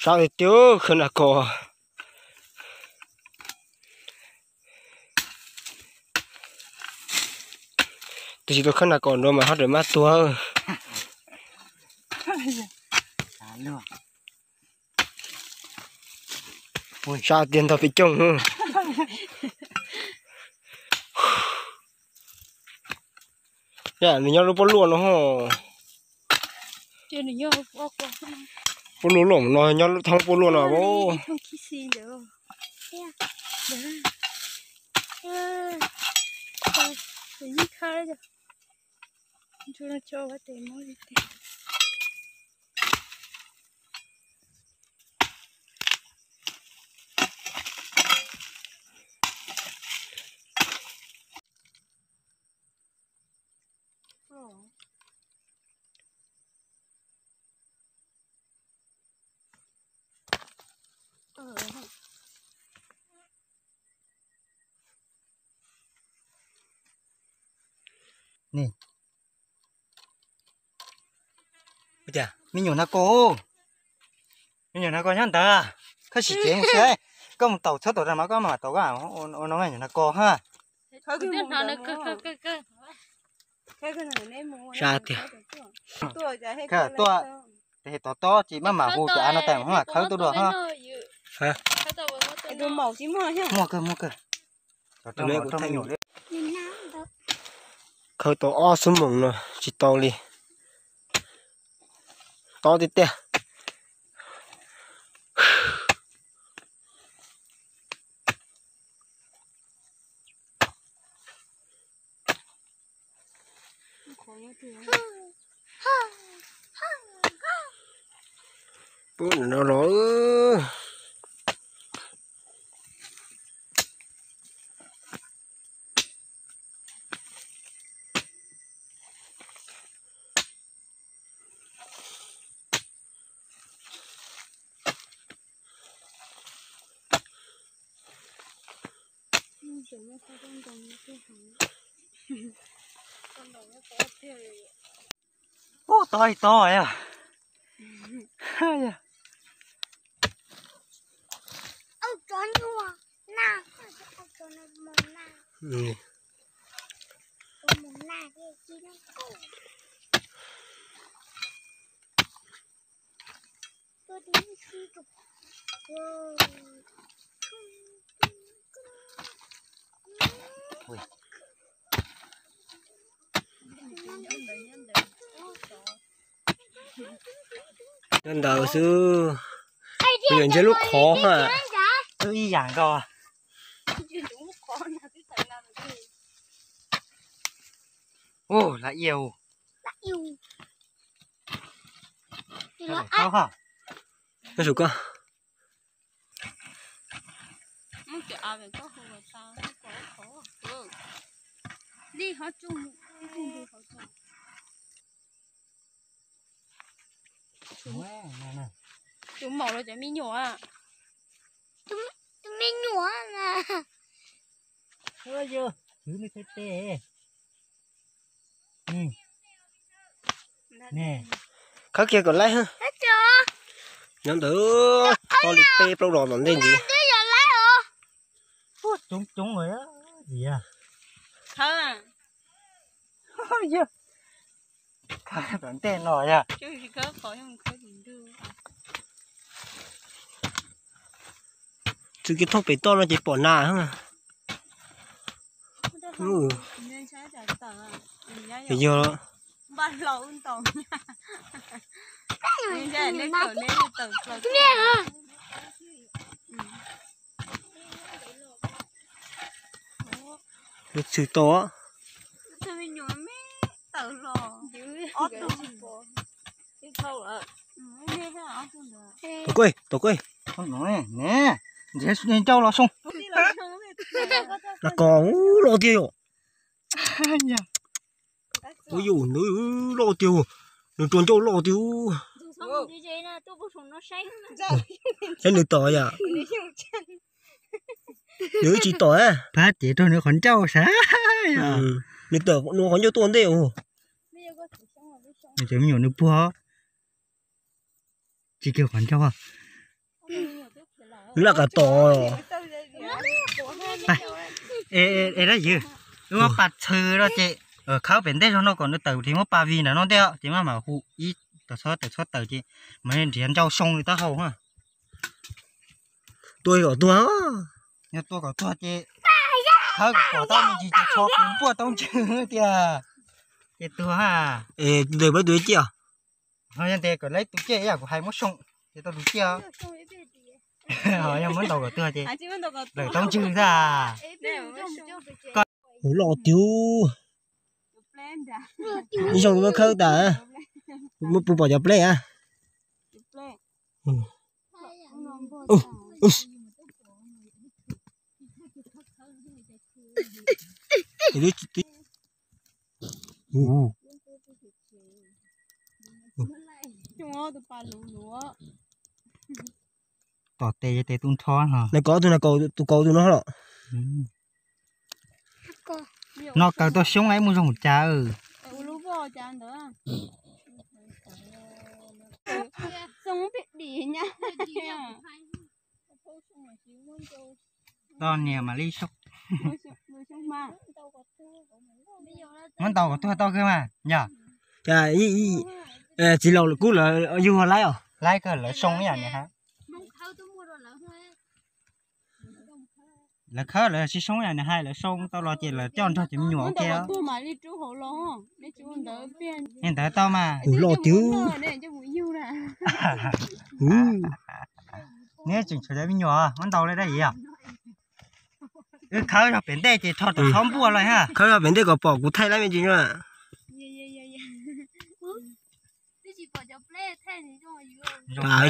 Sab tiag tiag khawb nas kos. Tab sis tau khawb nas kos nrov mas ho raws mab tuag. Sab tiag ntog peb cooj. Nws nyob lub pob luaj no. Pob luaj luaj no nyob lub thoob pob luaj no. Me nyuam nas kos, me nyuam nas kos nyob ntawd, koj sim tsev mus saib, koj mus taus txhob taus rau mas koj mam taus, koj ua no me nyuam nas kos ha. Sab tiag. Tuaj, tos tob tsis maj mam hu cov av no tas mam khawb tuaj dua ha. Muaj kawg, muaj kawg. Khawb tau ob xuab moos no tsis tau li. Tob tiag tiag. Pub no los. Ub, tod tod. Nyob ntawd xwb. Kuv yuav ntsia lub qhov ha. Twb ib yam nkaus. Ub, lab iab. Koj sum koj. Tus maum los cov me nyuam. Tus me nyuam na. Khawb kiag kom laib. Nyob ntawd, tau li peb plaub los tom ntej ntxiv. Coob coob. Tom ntej no yog. Txwv kiag thooj pem toj no ces pom nas. Yog. Lub txwv tau. Tom koj, tom koj. Nws ncauj los soo. Nas kos loj tiag yom. Ua yus nws loj tiag, nws rua ncauj loj tiag. Saib nws tom yom. Nws tsis tom. Pab cev rau nws qhov ncauj sav. Nws tom nws qhov ncauj tuaj ntej os. Nws cov me nyuam nws puag tsis kiag qhov ncauj. Nws lam qas tom. Es dab yim, wb muab pas txhw no ces khawb pem ntej zog no kom nws tawm ces muab pas vij nram no ntej ces maj mam hu ib tawm txhob tawm txhob tawm ces mas nrhiav ncau soo li taub hau. Tua kom tuag. Yog tua kom tuag ces khawb kom tau me ntsis ces tsho puv npuaj tau ntswg tiag ces tuag ha. Ntawm pab tus ciaj. Ho yog ntes kom lawv tus ciaj ib yam kuv hais muab soo ces tau tus ciaj. Ho yog muab ntaus kom tuag ces lawm tau ntswg xwb. Hu loj tiag. Ib zaug muab khawb tas, muab puv pom cov pleb a. Tom tes tes tub nrho no. Nws kov tus no, tus kauv tus no los. No kaw tau xyoob ib muaj zoo mus cas. Toj niag mam li soj. Muab ntaus kom tuag tau kawg mas yog. Txiv laus kub lawv yug laib os. Laib kawg lawv soo ib yam nws hais. Lawv khawb lawv sib soo ib yam nws hais, lawv soo tau los ces lawv coj nrog cov me nyuam ua ke. Li ntawd tau mas. Hu loj tiag. Neb tseem tshuav cov me nyuam muab ntaus li dab yim os. Wb khawb zog pem ntej ces rho tawm txhob npuaj los ha. Khawb zog pem ntej kom pom kuv thaij lab me ntsis no.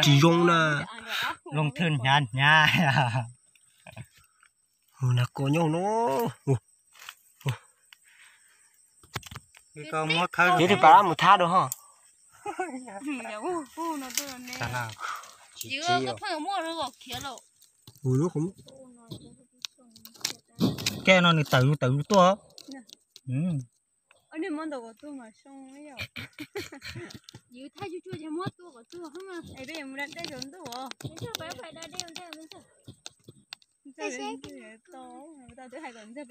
Tsis zoo na. Zoo thwj hnyav hnyav. Hu na ko nyob no. Ces tus pas mus thab dua ho. Ke no nws tawm tawm tuaj.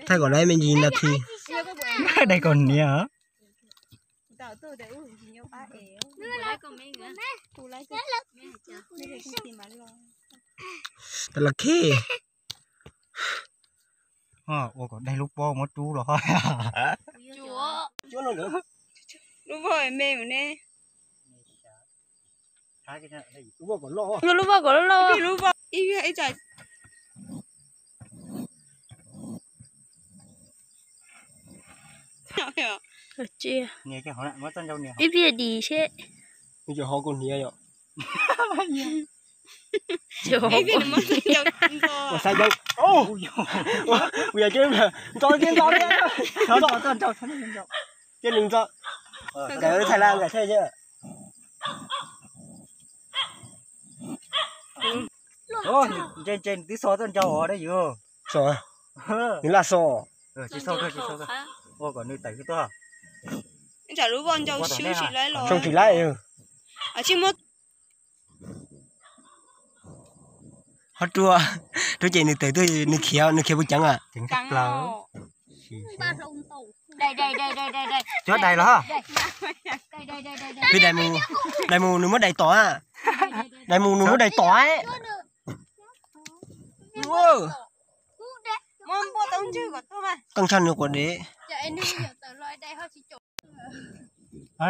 Thaij kom laiv me ntsis nas this. Dai kom hniav. Tab laj khej. Ua kom daig lub pob muab rub los ho. Lub pob me ne. Lub pob kom loj loj. Lub pob ib, ib tsa. Ib pliag dim seb. Ho kua hniav yom. Ua xav yog, ua yog cia nto cia nto cia li nto, thaij laj nkam thaij. Ntse ntse nws twb xo txoj ncau os dab yus. Nws laj xo. Ua kom nws tawm tuaj. Tsoo tsis laib. Ho rua, rua ces nws tawm tuaj nws khiav, nws khiav puas ceev a? Cov dais los. Peb dais mus, dais mus nws muab dais tom a. Dais mus nws muab dais tom. Qee tshaj nws quav dev.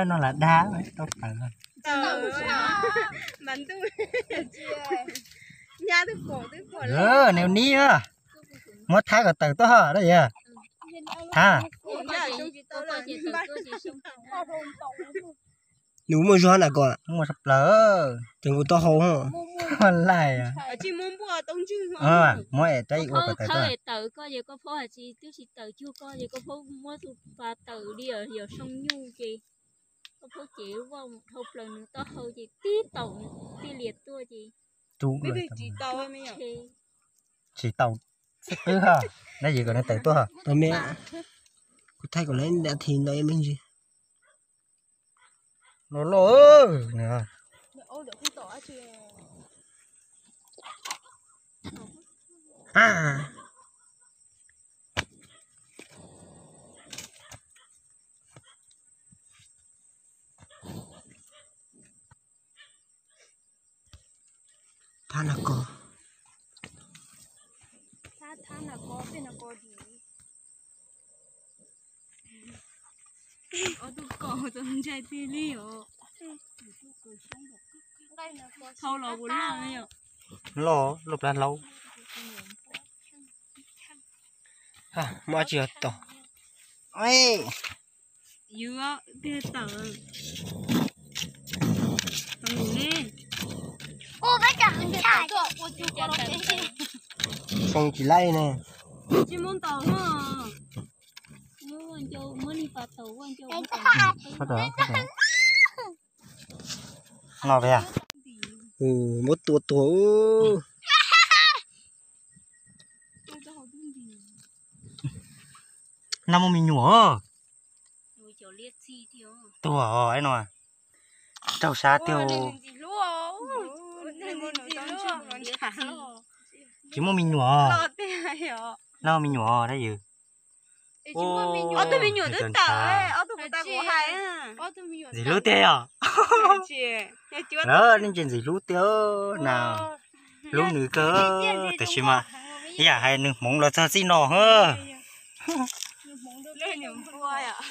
No lam dag tau tawm. Nws nib muab thab kom tawm tuaj ho dab yus. Thab. Nws muaj zog na kom. Muaj sab plaws. Ces kuv tau hau. Laij. Muab es rab ib ua kom tawm tuaj. Koj phaub ces koj phaub muab tus pas tawm li yog soo nyuj ces koj phaub ces vaj dhau plaws nws taub hau ces tib taum nws tij lias tuaj ces tsis taum xwb qwb ho. Dab yus kom nws tawm tuaj ho. Tau me, kuv thaij kom lawv nta thi ntawd me ntsis. Loj loj na. Thab no ko. Thab no ko, peb no ko di. Ob tug ko txaus ntshai tiag li os. Thau los puas loj yom? Loj, loj plab hlaub. Muaj dab tsi tom. Ywg tiag tawm. Tau ne. Xoo tsis laib ne. Tsis muaj ntaus. Muab li pas taus ua ncau. No peb, muab tua tuag. No muaj me nyuam. Tuag no. Raug sab tiag. Tsis muaj me nyuam. No me nyuam dab yws. Ob tug me nyuam twb tawm, ob tug kuv tau kuv hais. Ntxim hlub tiag yom. Lawv nej ntse ntxim hlub tiag na. Hlub nws kawg tiam sis mas ib yam hais nws hmoov los txog txij no.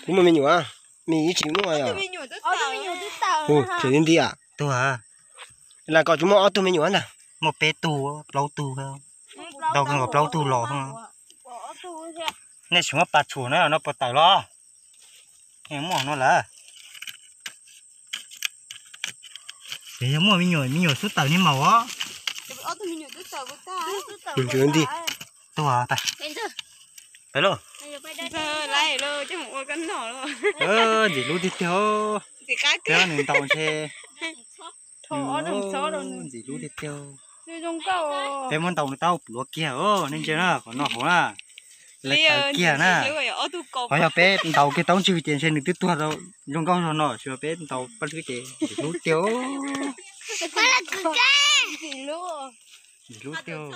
Tsis muaj me nyuam, me ib tsis muaj yom. Tseem nti nti. Tuag. Las kom tsis muaj ob tug me nyuam ntag. Muaj peb tug, plaub tug. Ntau kawg nkaus plaub tug los. Nej tsis muab pas tshuam na no puas tawm los? Muaj no lawm. Ces yog muaj me nyuam, me nyuam xub tawm niag maum os. Nti. Tuag. Peb lauj. Ntxim hlub tiag tiag. Peb nws ntaus ntshe. Ntxim hlub tiag tiag. Peb muab ntaus nws taub hau pluav kiag, nej ntsia na, qhov no hauv na. Lawv tawv kiag na. Qhov yog peb ntaus kiag taub ntswg ces ntshe nws twb tuag zoo nkauj zog no, tsis yog peb ntaus paj hlwb ces ntxim hlub tiag. Ntxim hlub tiag.